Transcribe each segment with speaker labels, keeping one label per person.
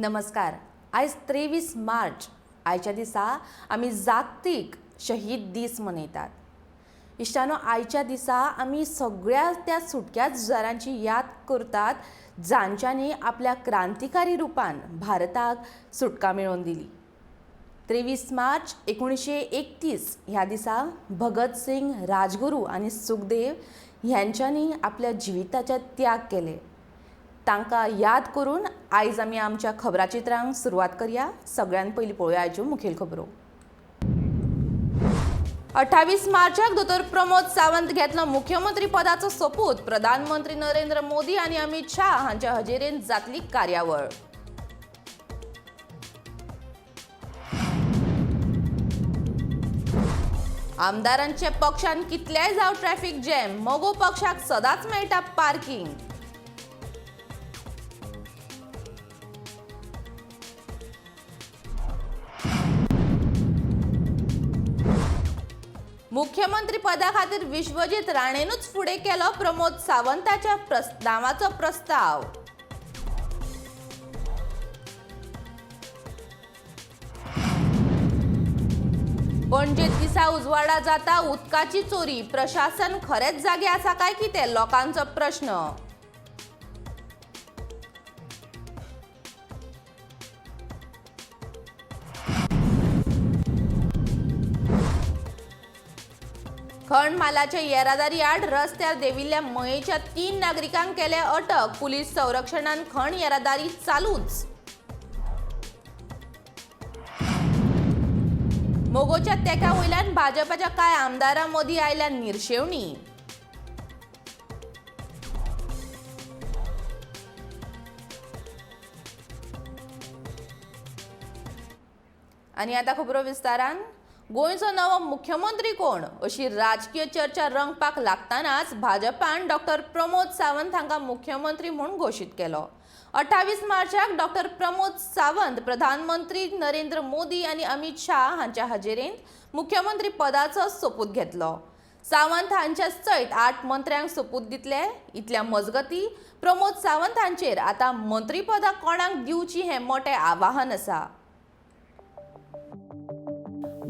Speaker 1: नमस्कार. आयज 23 मार्च. आयच्या दिसा आमी जागतीक शहीद दीस मनयतात. इश्टानो, आयच्या दिसा आमी सगळ्या त्या सुटक्या झुजाऱ्यांची याद करतात जांच्यांनी आपल्या क्रांतिकारी रुपान भारताक सुटका मेळोवन दिली. 23 मार्च 1931 ह्या दिसा भगत सिंग, राजगुरू आनी सुखदेव ह्यांच्यांनी आपल्या जिविताचे त्याग केले. तांकां याद करून आयज आमी आमच्या खबराचित्रांक सुरवात करया. सगळ्यान पयलीं पळोवया आयच्यो मुखेल खबरो. 28 मार्चाक दोतोर प्रमोद सावंत घेतलो मुख्यमंत्री पदाचो सोपूत. प्रधानमंत्री नरेंद्र मोदी आनी अमित शाह हांच्या हजेरेन जातली कार्यावळ. आमदारांच्या पक्षान कितल्याय जावं ट्रॅफिक जॅम, मगो पक्षाक सदांच मेळटा पार्किंग. मुख्यमंत्री पदा खातीर विश्वजीत राणेनूच फुडें केलो प्रमोद सावंताच्या नावाचो प्रस्ताव. पणजेत दिसा उजवाडा जाता उदकाची चोरी. प्रशासन खरेंच जागे आसा काय कितें, लोकांचो प्रश्न. खण मालाच्या येरादारी आड रस्त्यार देविल्ल्या मयेच्या 3 नागरिकांक केले अटक. पुलीस संरक्षणान खण येरादारी चालूच. मोगोच्या तेका वयल्यान भाजपाच्या कांय आमदारां मदीं आयल्या निर्शेवणी. आनी आतां खबरो विस्तारान. गोंयचो नवो मुख्यमंत्री कोण अशी राजकीय चर्चा रंगपाक लागतानाच भाजपान डॉक्टर प्रमोद सावंत हांकां मुख्यमंत्री म्हूण घोशीत केलो. 28 मार्चाक डॉक्टर प्रमोद सावंत प्रधानमंत्री नरेंद्र मोदी आनी अमित शाह हांच्या हजेरेंत मुख्यमंत्री पदाचो सोपूत घेतलो. सावंत हांच्या सयत 8 मंत्र्यांक सोपूत दितले. इतल्या मजगती प्रमोद सावंत हांचेर आतां मंत्रीपदां कोणाक दिवची हें मोटें आवाहन आसा.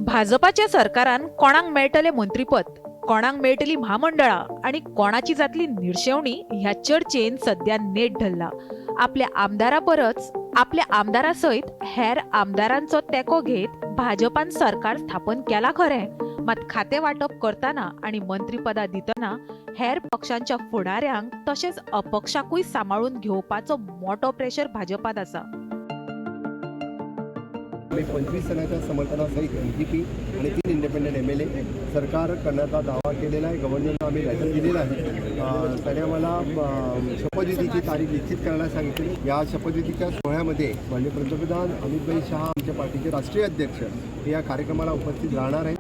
Speaker 2: भाजपाच्या सरकारान कोणाक मेळटलें मंत्रीपद, कोणाक मेळटली म्हामंडळां आनी कोणाची जातली निर्शेवणी ह्या चर्चेन सध्या नेट धरला. आपल्या आमदारा परस आपल्या आमदारा सयत हेर आमदारांचो तेंको घेत भाजपान सरकार स्थापन केला खरें, मात खातें वांटप करतना आनी मंत्रीपदां दितना हेर पक्षांच्या फुडाऱ्यांक तशेंच अपक्षाकूय सांबाळून घेवपाचो मोटो प्रेशर भाजपांत आसा.
Speaker 3: आम्ही 25 जणांच्या समर्थनासहित MGP आणि 3 इंडिपेंडंट MLA सरकार करण्याचा दावा केलेला आहे. गव्हर्नरला आम्ही लेटर दिलेला आहे. त्याने आम्हाला शपथविधीची तारीख निश्चित करायला सांगितली. या शपथविधीच्या सोहळ्यामध्ये माननीय पंतप्रधान अमितभाई शहा, आमच्या पार्टीचे राष्ट्रीय अध्यक्ष, हे या कार्यक्रमाला उपस्थित राहणार आहेत.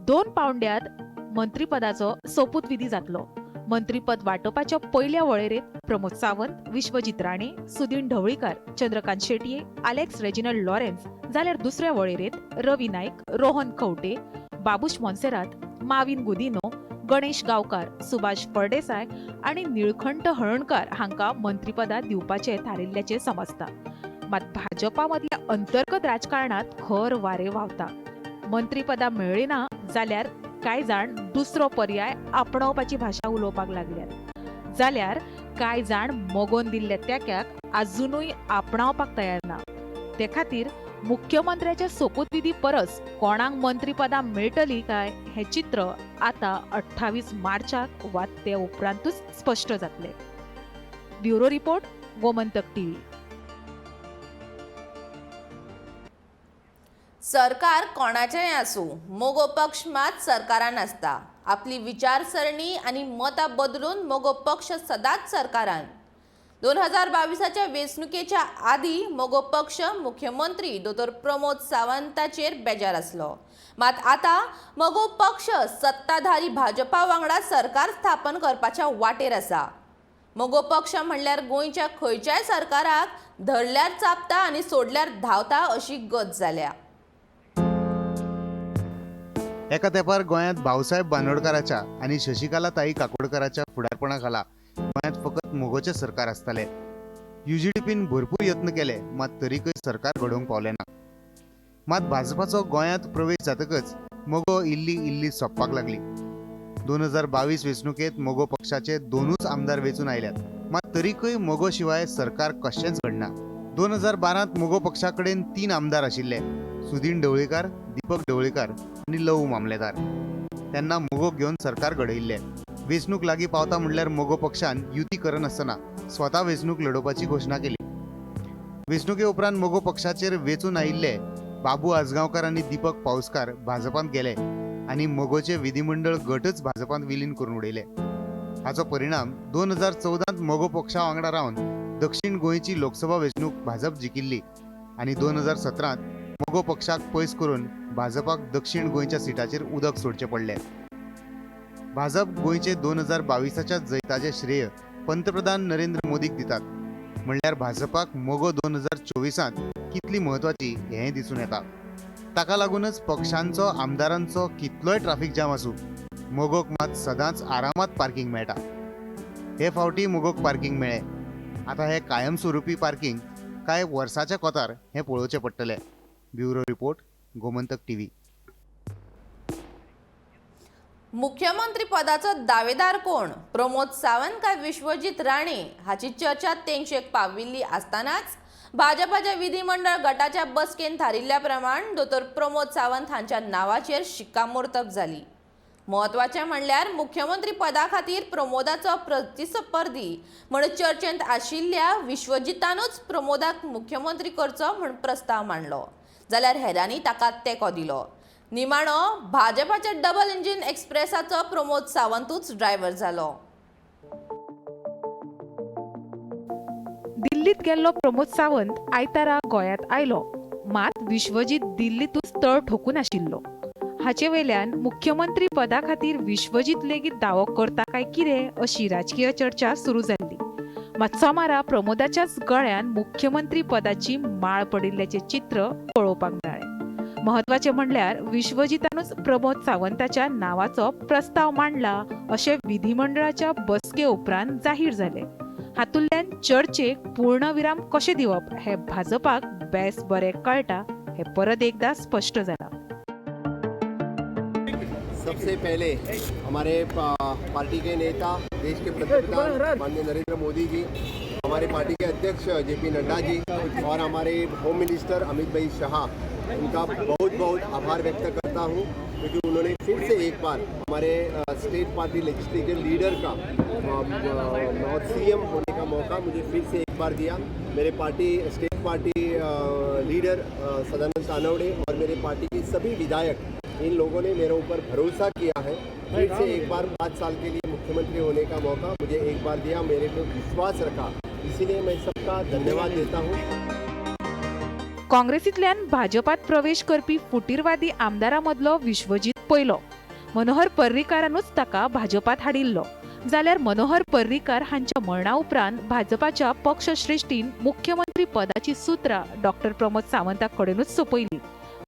Speaker 2: 2 पावंड्यात मंत्रीपदाचो सोपूतविधी जातलो. मंत्रीपद वांटपाच्या पयल्या वळेरेंत Pramod Sawant, Vishwajit Rane, Sudin Dhavalikar, Chandrakant Shetye, Alex Reginald Lawrence, जाल्यार दुसऱ्या वळेरेंत रवी नायक, रोहन खंवटे, बाबूश मोन्सेरात, माविन गुदिनो, गणेश गांवकार, सुभाष फळदेसाय आनी निळखंठ हळणकार हांकां मंत्रीपदां दिवपाचें थारिल्ल्याचें समजता. मात भाजपा मदल्या अंतर्गत राजकारणांत खर वारें व्हांवता. मंत्रीपदां मेळ्ळीं ना जाल्यार कांय जाण दुसरो पर्याय आपणावपाची भाशा उलोवपाक लागल्यात, जाल्यार कांय जाण मगोन दिल्ल्या तेक्याक आजुनूय आपणावपाक तयार ना. ते खातीर मुख्यमंत्र्याच्या सोपूतविधी परस कोणाक मंत्रीपदां मेळटली काय हें चित्र आतां 28 मार्चाक वा ते उपरांतूच स्पश्ट जातलें. Bureau report, Gomantak TV.
Speaker 1: सरकार कोणाचेंय आसूं, मगो पक्ष मात सरकारान आसता. आपली विचारसरणी आनी मतां बदलून मगो पक्ष सदांच सरकारान. 2022 वेंचणुकेच्या आदीं मगो पक्ष मुख्यमंत्री दोतोर प्रमोद सावंताचेर बेजार आसलो. मात आतां मगो पक्ष सत्ताधारी भाजपा वांगडा सरकार स्थापन करपाच्या वाटेर आसा. मगो पक्ष म्हणल्यार गोंयच्या खंयच्याय सरकाराक धरल्यार चापता आनी सोडल्यार धांवता अशी गत जाल्या.
Speaker 4: एका तेंपार गोंयांत भाऊसाहेब बांदोडकाराच्या आनी शशिकला ताई काकोडकाराच्या फुडारपणा खाला गोंयांत फकत मोगोचें सरकार आसतालें. युजीडीपीन भरपूर यत्न केले, मात तरीकय सरकार घडोवंक पावलें ना. मात भाजपाचो गोंयांत प्रवेश जातकच मगो इल्ली इल्ली सोंपपाक लागली. 2022 वेंचणुकेंत मगो पक्षाचे 2 आमदार वेंचून आयल्यात, मात तरीकय मगो शिवाय सरकार कशेंच घडना. 2012 मगो पक्षा कडेन 3 आमदार आशिल्ले, सुदीन ढवळीकार, दीपक ढवळीकार आनी लवू मामलेदार. तेन्ना मगोक घेवन सरकार घडयिल्लें. वेंचणूक लागीं पावता म्हणल्यार मगो पक्षान युती करनासतना स्वता वेंचणूक लडोवपाची घोशणा केली. वेंचणुके उपरांत मगो पक्षाचेर वेंचून आयिल्ले बाबू आजगांवकार आनी दीपक पावसकार भाजपांत गेले आनी मगोचे विधिमंडळ गटच भाजपांत विलीन करून उडयले. हाचो परिणाम 2014 मगो पक्षा वांगडा रावन दक्षिण गोंयची लोकसभा वेंचणूक भाजप जिखिल्ली आनी 2017 मगो पक्षाक पयस करून भाजपाक दक्षिण गोंयच्या सिटाचेर उदक सोडचें पडलें. भाजप गोंयचे 2022 जैताचें श्रेय पंतप्रधान नरेंद्र मोदीक दितात, म्हणल्यार भाजपाक मगो 2024 कितली म्हत्वाची हें दिसून येता. ताका लागूनच पक्षांचो आमदारांचो कितलोय ट्राफिक जाम आसूं, मगोक मात सदांच आरामात पार्किंग मेळटा. हे फावटी मगोक पार्किंग मेळ्ळें. आतां हें कायमस्वरुपी पार्किंग काय वर्साच्या कोतार हें पळोवचें पडटलें. Bureau report, Gomantak TV.
Speaker 1: मुख्यमंत्री पदाचो दावेदार कोण, प्रमोद सावंत काय विश्वजीत राणे हाची चर्चा तेंगशेक पाविल्ली आसतनाच भाजपाच्या विधिमंडळ गटाच्या बसकेन थारिल्ल्या प्रमाण दोतोर प्रमोद सावंत हांच्या नांवाचेर शिक्कामोर्तब जाली. म्हत्वाचें म्हणल्यार मुख्यमंत्री पदा खातीर प्रमोदाचो प्रतिस्पर्धी म्हण चर्चेंत आशिल्ल्या विश्वजितानूच प्रमोदाक मुख्यमंत्री करचो म्हण प्रस्ताव मांडलो, जाल्यार हेरांनी ताका तेंको दिलो. निमाणो भाजपाच्या डबल इंजिन एक्सप्रेसाचो प्रमोद सावंतूच ड्रायव्हर जालो.
Speaker 2: दिल्लीत गेल्लो प्रमोद सावंत आयतारा गोंयांत आयलो, मात विश्वजीत दिल्लीतूच तळ ठोकून आशिल्लो. हाचे वयल्यान मुख्यमंत्री पदा खातीर विश्वजीत लेगीत दावो करता काय कितें अशी राजकीय चर्चा सुरू जाल्ली. मात सोमारा प्रमोदाच्याच गळ्यान मुख्यमंत्री पदाची माळ पडिल्ल्याचें चित्र पळोवपाक मेळ्ळें. म्हत्वाचें म्हणल्यार विश्वजितानूच प्रमोद सावंताच्या नांवाचो प्रस्ताव मांडला अशें विधिमंडळाच्या बसके उपरांत जाहीर जालें. हातूंतल्यान चर्चेक पूर्णविराम कशें दिवप हें भाजपाक बेस बरें कळटा हें परत एकदां स्पश्ट जालां.
Speaker 3: सबसे पहले हमारे पार्टी के नेता, देश के प्रधानमंत्री माननीय नरेंद्र मोदी जी, हमारे पार्टी के अध्यक्ष जेपी नड्डा जी और हमारे होम मिनिस्टर अमित भाई शाह, उनका बहुत बहुत आभार व्यक्त करता हूं, क्योंकि उन्होंने फिर से एक बार हमारे स्टेट पार्टी लेजिस्लेटिव लीडर का और सीएम होने का मौका मुझे फिर से एक बार दिया। मेरे party state party leader Sadanand Tanavade और मेरे पार्टी के सभी विधायक, इन लोगों ने मेरे ऊपर भरोसा किया है। फिर से एक बार 5 साल के लिए मुख्यमंत्री होने का मौका मुझे एक बार दिया, मेरे को विश्वास रखा, इसीलिए मैं सबका धन्यवाद देता हूँ।
Speaker 2: काँग्रेसींतल्यान भाजपात प्रवेश करपी फुटीरवादी आमदारां मदलो विश्वजीत पयलो. मनोहर पर्रीकारानूच ताका भाजपात हाडिल्लो. जाल्यार मनोहर पर्रीकार हांच्या मरणा उपरांत भाजपाच्या पक्षश्रेश्ठीन मुख्यमंत्री पदाची सुत्रां डॉक्टर प्रमोद सावंता कडेनूच सोंपयली.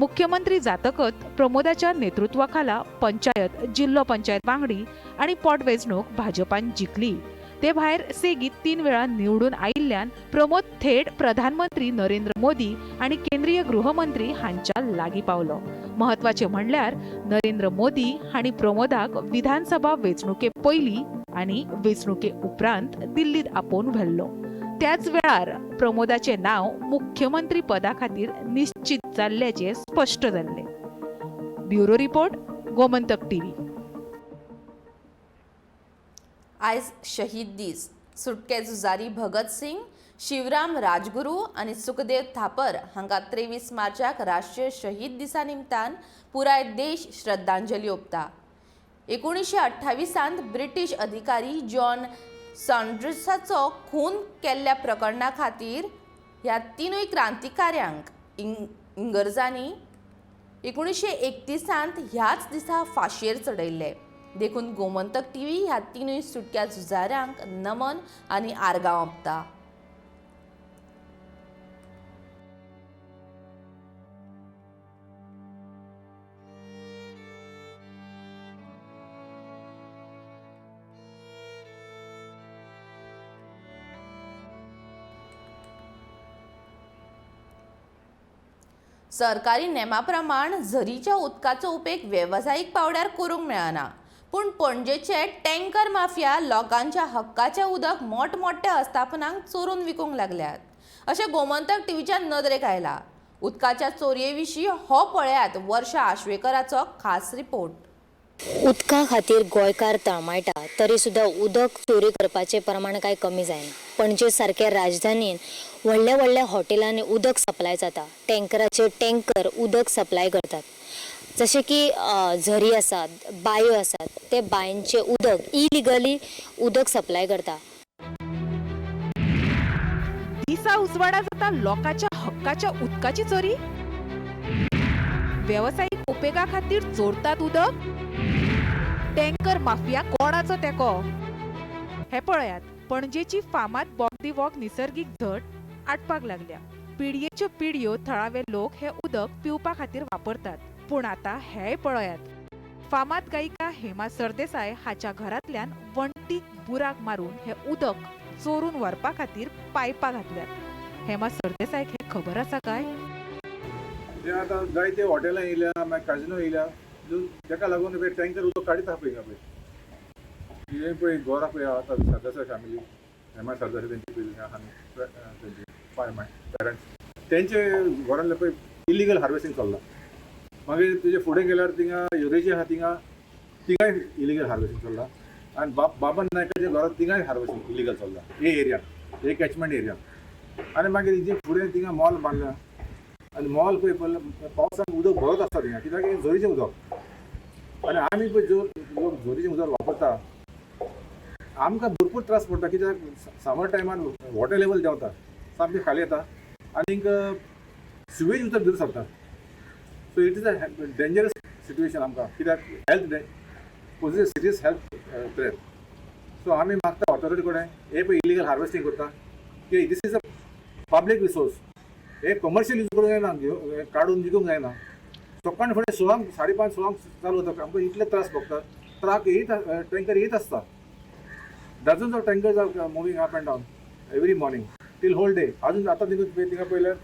Speaker 2: मुख्यमंत्री जातकच प्रमोदाच्या नेतृत्वाखाला पंचायत, जिल्लो पंचायत वांगडी आनी पोटवेंचणूक भाजपान जिखली. ते भायर सेगीत 3 वेळा निवडून आयिल्ल्यान प्रमोद थेट प्रधानमंत्री नरेंद्र मोदी आनी केंद्रीय गृहमंत्री हांच्या लागीं पावलो. म्हत्वाचें म्हणल्यार नरेंद्र मोदी हांणी प्रमोदाक विधानसभा वेंचणुके पयलीं आनी वेंचणुके उपरांत दिल्लीत आपोवन व्हेल्लो. त्याच वेळार प्रमोदाचें नांव मुख्यमंत्री पदा खातीर निश्चित जाल्ल्याचें स्पश्ट जाल्लें. Bureau report, Gomantak TV.
Speaker 1: आयज शहीद दीस. सुटके झुजारी भगत सिंग, शिवराम राजगुरू आनी सुखदेव थापर हांकां 23 मार्चाक राष्ट्रीय शहीद दिसा निमतान पुराय देश श्रद्धांजली ओंपता. 1928 ब्रिटीश अधिकारी जॉन सॉन्डर्साचो खून केल्ल्या प्रकरणा खातीर ह्या 3 क्रांतिकार्यांक इंग्रजांनी 1931 ह्याच दिसा फांशयेर चडयल्ले. देखून गोमंतक टीव्ही ह्या 3 सुटक्या झुजाऱ्यांक नमन आनी आर्गां ओंपता. सरकारी नेमा प्रमाण झरीच्या उदकाचो उपेग वेवसायीक पावड्यार करूंक मेळना, पूण पणजेचे टँकर माफिया लोकांच्या हक्काचें उदक मोठमोठ्या आस्थापनांक चोरून विकूंक लागल्यात अशें गोमंतक टीव्हीच्या नदरेक आयलां. उदकाच्या चोरये विशीं हो पळयात वर्षा आश्वेकराचो खास रिपोर्ट.
Speaker 5: उदका खातीर गोंयकार तळमळटा तरी सुद्दां उदक चोरी करपाचें प्रमाण कांय कमी जायना. पणजे सारक्या राजधानीन व्हडल्या व्हडल्या हॉटेलांनी उदक सप्लाय जाता, टँकराचे टँकर उदक सप्लाय करतात. जशें की झरी आसात, बांयो आसात, ते बांयचें उदक इलिगली उदक सप्लाय करता.
Speaker 2: दिसा उजवाडा जाता लोकांच्या हक्काच्या उदकाची चोरी, वेवसायीक उपेगा खातीर चोरतात उदक, टँकर माफिया कोणाचो तेको. हे पळयात, पणजेची फामाद बोगदी वॉक निसर्गीक झट आटपाक लागल्या. पिडयेच्यो पिडयो थळावे लोक हे उदक पिवपा खातीर वापरतात, पूण आतां हेय पळयात, फामाद गायिका हेमा सरदेसाय हाच्या घरांतल्यान वण्टीक बुराक मारून हे उदक चोरून व्हरपा खातीर पायपां घातल्यात. हेमा सरदेसायक हें खबर आसा काय?
Speaker 6: ते आतां जायते हॉटेलां येयल्या, मागीर काजिनो येयल्या, ताका लागून पळय टँकर उदक काडीत आहा पळय पळय हें पळय घरा पळय आतां सरदेसाय फॅमिली, हेमा सरदेसाय तेंची पळय आहा न्हू तेंची पेरंट्स तेंचे घरांतले पळय इलिगल हार्वेस्टींग चल्लां. मागीर तुजे फुडें गेल्यार थिंगा युरेजी आहा, थिंगा थिंगाय इलिगल हार्वेस्टींग चल्लां. आनी बाबन नायकाच्या घरांत थिंगाय हार्वेस्टींग इलिगल चल्लां हे एरिया, हे कॅचमेंट एरिया. आनी मागीर जे फुडें थिंगा मॉल बांदला आनी मॉल पळय पळय पावसान उदक भरत आसता थिंगा, कित्याक हें झरीचें उदक. आनी आमी पळय जो लोक झरीचें उदक वापरता आमकां भरपूर त्रास पडटा, कित्याक समर टायमार वॉटर लेवल देंवता, सामकें खाली येता आनीक सिवेज उदक भितर सरता. So it is a dangerous situation आमकां, कित्याक health poses serious health threat. So आमी मागता ऑथॉरिटी कडेन हे पळय इलिगल हार्वेस्टींग करता की this is a public resource, हे कमर्शियल यूज करूंक जायना, काडून विकूंक जायना. सकाळ फुडें 6 5:30 6 चालू जाता, आमकां इतले त्रास भोगता. ट्रक येयत, टँकर येयत आसता, dozens of tankers are moving up and down every morning till whole day. अजून आतां थिंगा पळयल्यार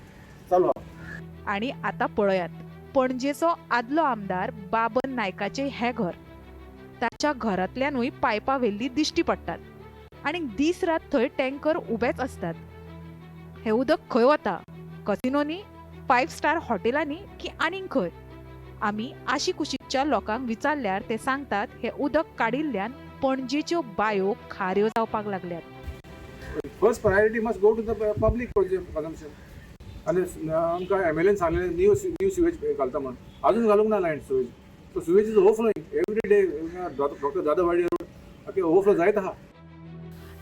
Speaker 6: चालू आहा.
Speaker 2: आनी आतां पळयात, पणजेचो आदलो आमदार बाबन नायकाचें हें घर, ताच्या घरांतल्यानूय पायपां व्हेल्ली दिश्टी पडटात आनी दीस रात थंय टँकर उबेच आसतात. हें उदक खंय वता? कसिनोनी, 5 स्टार हॉटेलांनी की आनीक खंय? आमी आशिकुशीकच्या लोकांक विचारल्यार ते सांगतात हें उदक काडिल्ल्यान पणजेच्यो बांयो खाऱ्यो जावपाक लागल्यात.
Speaker 6: First priority must go to the public consumption. आनी आमकां एम एल एन सांगलें न्यू न्यू सिवेज घालता म्हण, अजून घालूंक ना line sewage. So sewage is overflowing every day. Doctor Jadhav Wadi road overflow जायत आहा.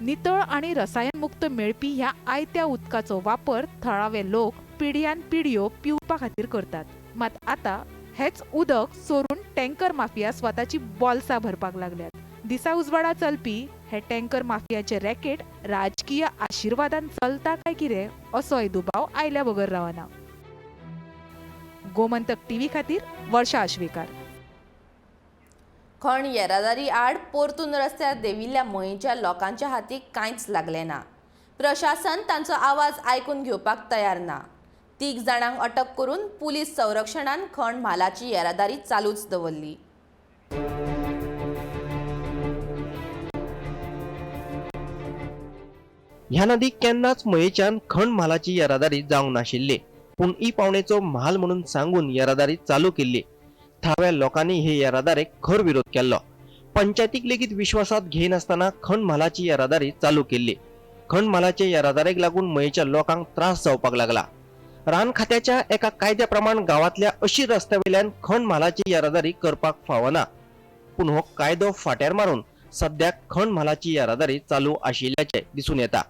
Speaker 2: नितळ आनी रसायन मुक्त मेळपी ह्या आयत्या उदकाचो वापर थळावे लोक पिढ्यान पिढयो पिवपा खातीर करतात, मात आतां हेच उदक चोरून टँकर माफिया स्वताची बोल्सां भरपाक लागल्यात. दिसा उजवाडा चलपी हे टँकर माफियाचे रॅकेट राजकीय आशिर्वादान चलता काय कितें असोय दुबाव आयल्या बगर रावना. गोमंतक टीव्ही खातीर वर्षा आश्वेकार.
Speaker 1: खण येरादारी आड परतून रस्त्यार देंविल्ल्या मयेंच्या लोकांच्या हातीक कांयच लागलें ना. प्रशासन तांचो आवाज आयकून घेवपाक तयार ना. 3 जाणांक अटक करून पुलीस संरक्षणान खण म्हालाची येरादारी चालूच दवरली.
Speaker 7: ह्या नदीक केन्नाच मयेच्यान खण म्हालाची येरादारी जावंक नाशिल्ली, पूण ई पावणेचो म्हाल म्हणून सांगून येरादारी चालू केल्ली. थळाव्या लोकांनी हे येरादारेक खर विरोध केल्लो. पंचायतीक लेगीत विश्वासात घेयनासतना खण म्हालाची येरादारी चालू केल्ली. खण म्हालाचे येरादारेक लागून मयेच्या लोकांक त्रास जावपाक लागला. रान खात्याच्या एका कायद्या प्रमाण गांवांतल्या अशी रस्त्या वयल्यान खण म्हालाची येरादारी करपाक फावना, पूण हो कायदो फाट्यार मारून सद्याक खण म्हालाची येरादारी चालू आशिल्ल्याचें दिसून येता.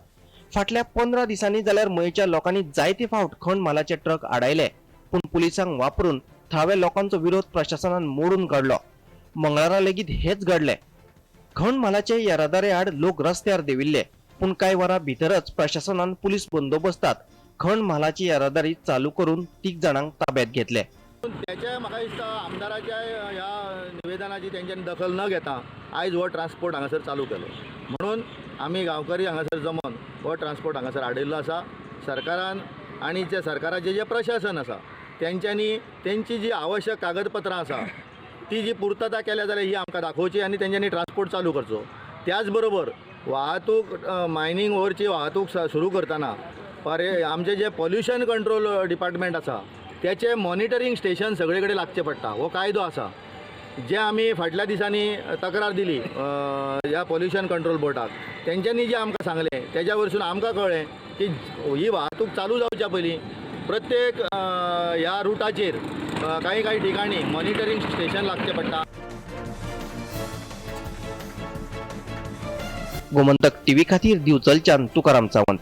Speaker 7: फाटल्या 15 दिसांनी जाल्यार मयेच्या लोकांनी जायते फावट खण म्हालाचे ट्रक आडायले, पूण पुलिसांक वापरून थळाव्या लोकांचो विरोध प्रशासनान मोडून काडलो. मंगळारा लेगीत हेच घडलें. खण म्हालाचे येरादारी आड लोक रस्त्यार देंविल्ले, पूण कांय वरां भितरच प्रशासनान पुलीस बंदोबस्तात खण म्हालाची येरादारी चालू करून 3 जाणांक ताब्यात घेतले.
Speaker 8: त्याच्या म्हाका दिसता आमदाराच्या ह्या निवेदनाची तेंच्यांनी दखल न घेता आयज हो ट्रान्सपोर्ट हांगासर चालू केलो. म्हणून आमी गांवकरी हांगासर जमोन हो ट्रान्सपोर्ट हांगासर हाडिल्लो आसा. सरकारान आनी जे सरकाराचें जें प्रशासन आसा तेंच्यांनी तेंची जी आवश्यक कागदपत्रां आसा ती जी पुर्तता केल्या जाल्यार ही आमकां दाखोवची आनी तेंच्यांनी ट्रान्सपोर्ट चालू करचो. त्याच बरोबर वाहतूक मायनींग ओवरची वाहतूक सुरू करतना आमचें जें पॉल्युशन कंट्रोल डिपार्टमेंट आसा तेचें मॉनिटरींग स्टेशन सगळे कडेन लागचें पडटा. हो कायदो आसा जे आमी फाटल्या दिसांनी तक्रार दिली ह्या पॉल्युशन कंट्रोल बोर्डाक, तेंच्यांनी जें आमकां सांगलें तेज्या वरसून आमकां कळ्ळें की ही वाहतूक चालू जावच्या पयलीं प्रत्येक ह्या रुटाचेर कांय कांय ठिकाणी मॉनिटरींग स्टेशन लागचें पडटा.
Speaker 7: गोमंतक टीव्ही खातीर दिवचलच्यान तुकाराम सावंत.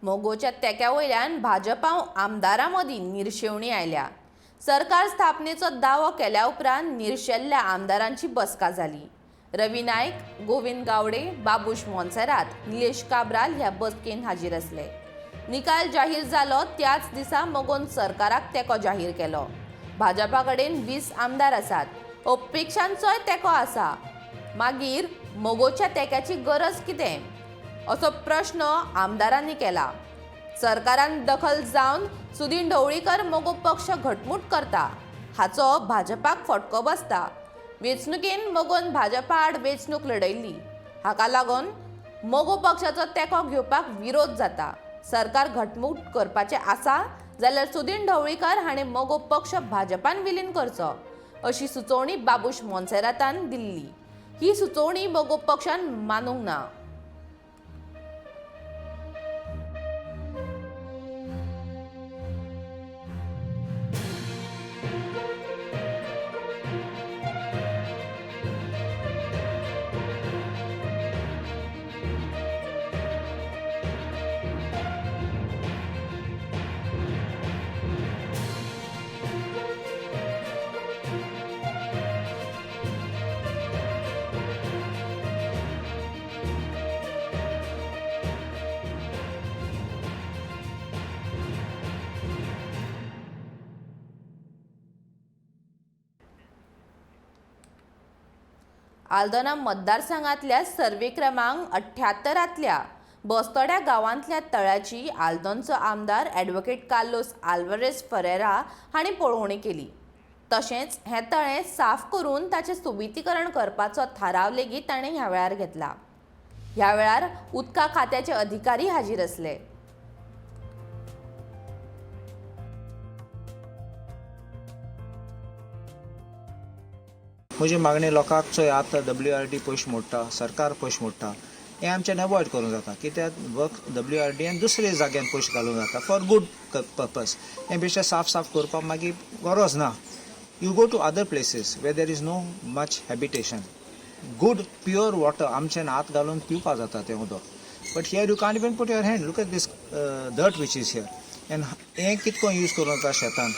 Speaker 1: मगोच्या तेक्या वयल्यान भाजपा आमदारां मदीं निर्शेवणी आयल्या. सरकार स्थापनेचो दावो केल्या उपरांत निर्शेल्ल्या आमदारांची बसका जाली. रवी नायक, गोविंद गावडे, बाबूश मोन्सेरात, निलेश काब्राल ह्या बसकेन हाजीर आसले. निकाल जाहीर जालो त्याच दिसा मगोन सरकाराक तेंको जाहीर केलो. भाजपा कडेन 20 आमदार आसात, अपेक्षांचोय तेंको आसा, मागीर मगोच्या तेंक्याची गरज कितें असो प्रश्न आमदारांनी केला. सरकारान दखल जावन सुदीन ढवळीकर मगो पक्ष घटमूट करता हाचो भाजपाक फटको बसता. वेंचणुकेन मगोन भाजपा आड वेंचणूक लढयल्ली, हाका लागून मगो पक्षाचो तेंको घेवपाक विरोध जाता. सरकार घटमूट करपाचें आसा जाल्यार सुदीन ढवळीकर हाणें मगो पक्ष भाजपान विलीन करचो अशी सुचोवणी बाबूश मोन्सेरातान दिल्ली. ही सुचोवणी मगो पक्षान मानूंक ना. आल्दोना मतदारसंघातल्या सर्वे क्रमांक 78तल्या बस्तोड्या गांवांतल्या तळ्याची आल्दोनचो आमदार ॲडव्होकेट कार्लोस आल्वारेस फरेरा हांणी पळोवणी केली. तशेंच हें तळें साफ करून ताचें सोबितीकरण करपाचो थाराव लेगीत ताणें ह्या वेळार घेतला. ह्या वेळार उदका खात्याचे अधिकारी हाजीर आसले.
Speaker 9: म्हजी मागणी लोकांक चोय आतां WRD पयशे मोडटा, सरकार पयशे मोडटा, हें आमच्यान एवॉयड करूंक जाता. कित्याक वर्क WRDन दुसऱ्या जाग्यान पयशे घालूंक जाता फॉर गूड पर्पज. हें बेश्टें साफ साफ करपाक मागीर गरज ना. You go to other places where there is no much habitation, good pure water आमच्यान हात घालून पिवपाक जाता तें उदक. But here you can't even put your hand. Look at this dirt which is here. And हें कितको यूज करूं जाता शेतान,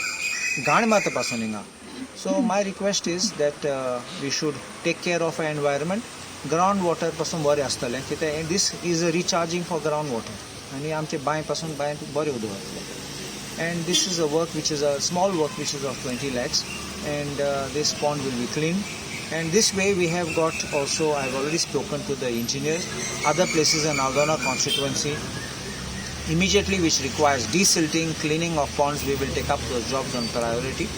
Speaker 9: घाण मारता पासून हिंगा. So my request is that we should take care of our environment. Ground water पासून बरें आसतलें कित्याक this is a recharging for ground water आनी आमचे बांय पासून बांयत बरें उदक वतलें. And this is a work which is a small work which is of 20 lakhs and this pond will be clean. And this way we have got also, I have already spoken to the engineers, other places in Aldona constituency immediately which requires desilting, cleaning of ponds, we will take up those jobs on priority.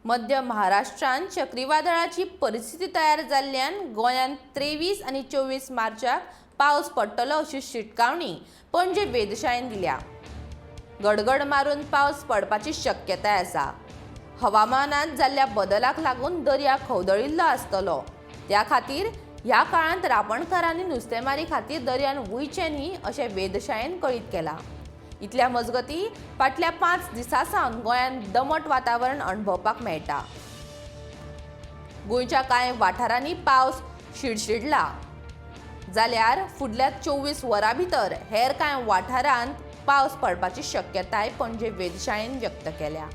Speaker 1: मध्य महाराष्ट्रान चक्रीवादळाची परिस्थिती तयार जाल्ल्यान गोंयांत 23 आनी 24 मार्चाक पावस पडटलो अशी शिटकावणी पणजे वेधशाळेन दिल्या. गडगड मारून पावस पडपाची शक्यताय आसा. हवामानांत जाल्ल्या बदलाक लागून दर्या खवदळिल्लो आसतलो, त्या खातीर ह्या काळांत रापणकारांनी नुस्तेमारी खातीर दर्यान वयचें न्ही अशें वेधशाळेन कळीत केलां. इतल्या मजगती फाटल्या 5 दिसां सावन गोंयांत दमट वातावरण अणभवपाक मेळटा. गोंयच्या कांय वाठारांनी पावस शिडशिडला जाल्यार फुडल्या 24 वरां भितर हेर कांय वाठारांत पावस पडपाची शक्यताय पणजे वेधशाळेन व्यक्त केल्या.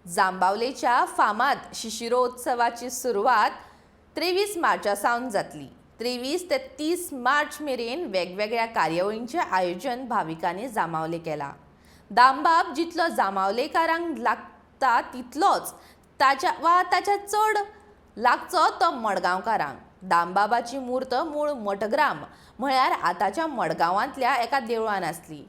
Speaker 1: जांबावलेच्या फामाद शिशिरोत्सवाची सुरवात 23 मार्चा सावन जातली. 23 ते 30 मार्च मेरेन वेगवेगळ्या कार्यावळींचें आयोजन भाविकांनी जांबावले केलां. दामबाब जितलो जांबावलेकारांक लागता तितलोच ताच्या वा ताच्या चड लागचो तो मडगांवकारांक. दामबाबाची मूर्त मूळ मठग्राम म्हळ्यार आतांच्या मडगांवांतल्या एका देवळान आसली.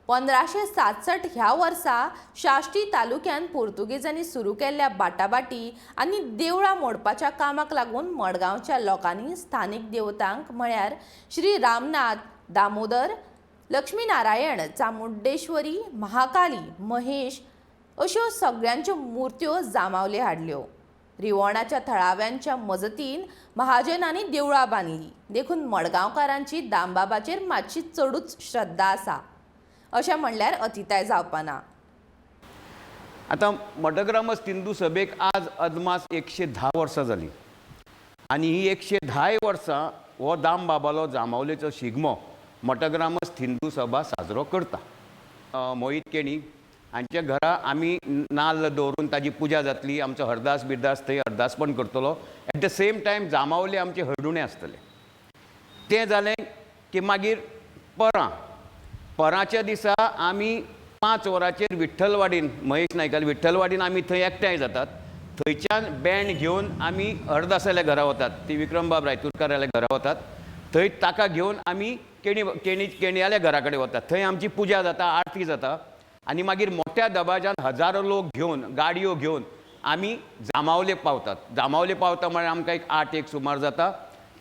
Speaker 1: 1567 ह्या वर्सा साश्टी तालुक्यान पुर्तुगेजांनी सुरू केल्ल्या बाटाबाटी आनी देवळां मोडपाच्या कामाक लागून मडगांवच्या लोकांनी स्थानीक देवतांक म्हळ्यार श्री रामनाथ, दामोदर, लक्ष्मीनारायण, चामुंडेश्वरी, महाकाली, महेश अश्यो सगळ्यांच्यो मुर्त्यो जांबावले हाडल्यो. रिवणाच्या थळाव्यांच्या मजतीन महाजनांनी देवळां बांदली. देखून मडगांवकारांची दामबाबाचेर मातशी चडूच श्रद्धा आसा अशें म्हणल्यार अतिताय जावपाना.
Speaker 10: आतां मठग्रामस्थ हिंदू सभेक आज अदमास 110 वर्सां जालीं आनी ही 110 वर्सां हो दामबाबालो जांबावलेचो शिगमो मठग्रामस्थ हिंदू सभा साजरो करता. मोहीत केणी हांच्या घरा आमी नाल्ल दवरून ताजी पुजा जातली. आमचो हरदास बिरदास थंय हरदासपण करतलो. At the same time Jambavali आमचे हळदुणे आसतले. तें जालें की मागीर परां पराच्या दिसा आमी 5 वरांचेर विठ्ठलवाडीन महेश नायकाले विठ्ठलवाडीन आमी थंय एकठांय जातात. थंयच्यान बँड घेवन आमी हरदासाल्या घरा वतात, ती विक्रमबाब रायतुरकाराल्या घरा वतात. थंय ताका घेवन आमी केणी केणी केणयाल्या घरा कडेन वतात. थंय आमची पुजा जाता, आरती जाता आनी मागीर मोठ्या दबाज्यान हजारो लोक घेवन गाडयो घेवन आमी जांबावले पावतात. जांबावले पावता म्हळ्यार आमकां एक 8 सुमार जाता.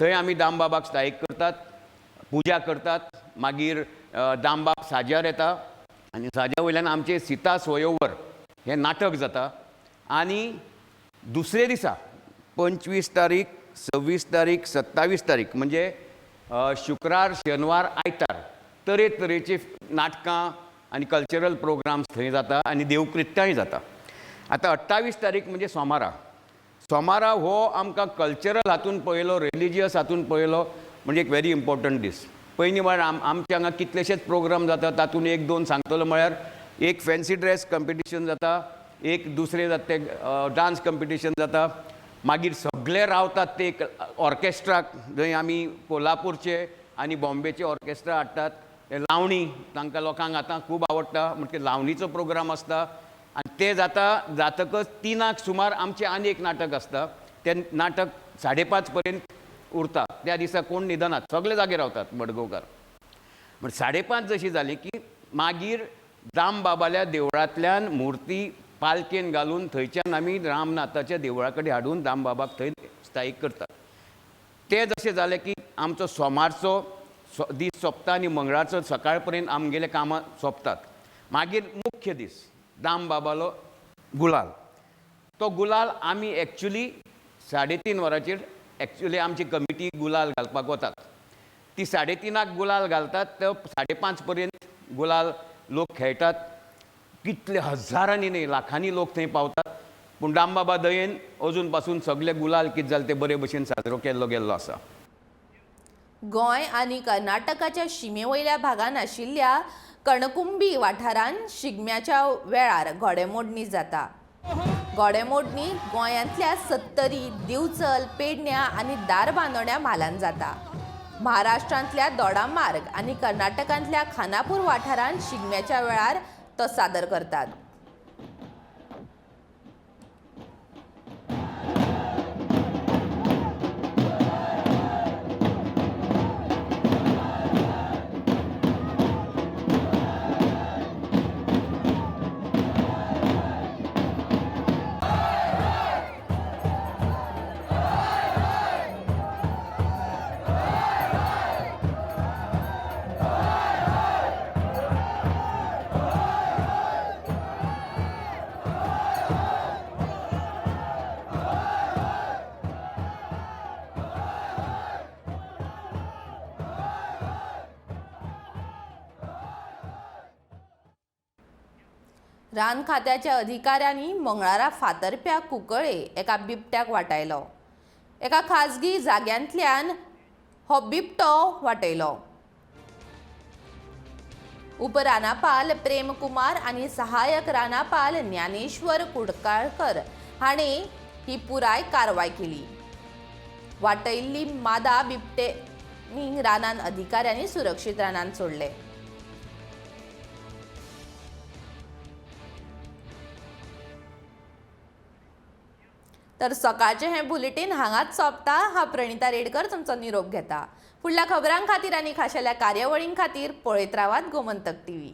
Speaker 10: थंय आमी दामबाबाक स्थायीक करतात, पुजा करतात. मागीर दामबाब साज्यार येता आनी साज्या वयल्यान आमचें सीता स्वयंवर हें नाटक जाता. आनी दुसरे दिसा 25 तारीख, 26 तारीख, 27 तारीख म्हणजे शुक्रार, शेनवार, आयतार तरेतरेची नाटकां आनी कल्चरल प्रोग्राम्स थंय जाता आनी देवकृत्यांय जाता. आतां 28 तारीख म्हणजे सोमारा. सोमारा हो आमकां कल्चरल हातून पळयलो, रिलिजियस हातून पळयलो म्हणजे एक व्हेरी इम्पॉर्टंट दीस. पयलीं म्हळ्यार आमच्या हांगा कितलेशेच प्रोग्राम जाता. तातूंत 1-2 सांगतलो म्हळ्यार एक फॅन्सी ड्रेस कंपिटिशन जाता, एक दुसरें जाता तें डांस कंपिटिशन जाता. मागीर सगळे रावतात ते एक ऑर्केस्ट्राक, जंय आमी कोल्हापूरचे आनी बॉम्बेचे ऑर्केस्ट्रा हाडटात. लावणी तांकां लोकांक आतां खूब आवडटा म्हणटकीर लावणीचो प्रोग्राम आसता. आनी तें जाता जातकच 3 सुमार आमचें आनी एक नाटक आसता. तें नाटक 5:30 पर्यंत उरता. त्या दिसा कोण न्हिदनात, सगळे जागे रावतात मडगांवकार. म्हण 5:30 जशी जाली की मागीर दामबाबाल्या देवळांतल्यान मुर्ती पालकेन घालून थंयच्यान आमी रामनाथाच्या देवळा कडेन हाडून दामबाबाक थंय स्थायीक करतात. तें जशें जालें की आमचो सोमारचो दीस सोंपता आनी मंगळारचो सकाळ पर्यंत आमगेले कामां सोंपतात. मागीर मुख्य दीस दामबाबालो गुलाल. तो गुलाल आमी एक्चुली 3:30 वरांचेर एक्चुली आमची कमिटी गुलाल घालपाक वतात. ती 3:30 गुलाल घालतात, तो 5:30 पर्यंत गुलाल लोक खेळटात. कितले हजारांनी न्ही लाखांनी लोक थंय पावतात. पूण दामबाबा दयेन अजून पासून सगळे गुलाल कितें जालें ते बरे भशेन साजरो केल्लो गेल्लो आसा.
Speaker 1: गोंय आनी कर्नाटकाच्या शिमे वयल्या भागान आशिल्ल्या कणकुंबी वाठारान शिगम्याच्या वेळार घोडेमोडणी जाता. घोडेमोडणी गोंयांतल्या सत्तरी, दिवचल, पेडण्या आनी दारबांदोड्या म्हालान जाता. महाराष्ट्रांतल्या दोडामार्ग आनी कर्नाटकांतल्या खानापूर वाठारान शिगम्याच्या वेळार तो सादर करतात. रान खात्याच्या अधिकाऱ्यांनी मंगळारा फातर्प्या कुंकळे एका बिबट्याक वाटायलो. एका खाजगी जाग्यांतल्यान हो बिबटो वाटयलो. उपरानापाल प्रेम कुमार आनी सहायक रानापाल ज्ञानेश्वर कुडकाळकर हाणें ही पुराय कारवाय केली. वाटयल्ली मादा बिबटे रानान अधिकाऱ्यांनी सुरक्षीत रानान सोडले. तर सकाळचें हें बुलेटीन हांगाच सोंपता. हांव प्रणिता रेडकर तुमचो निरोप घेता. फुडल्या खबरां खातीर आनी खाशेल्या कार्यावळीं खातीर पळयत रावात गोमंतक टीव्ही.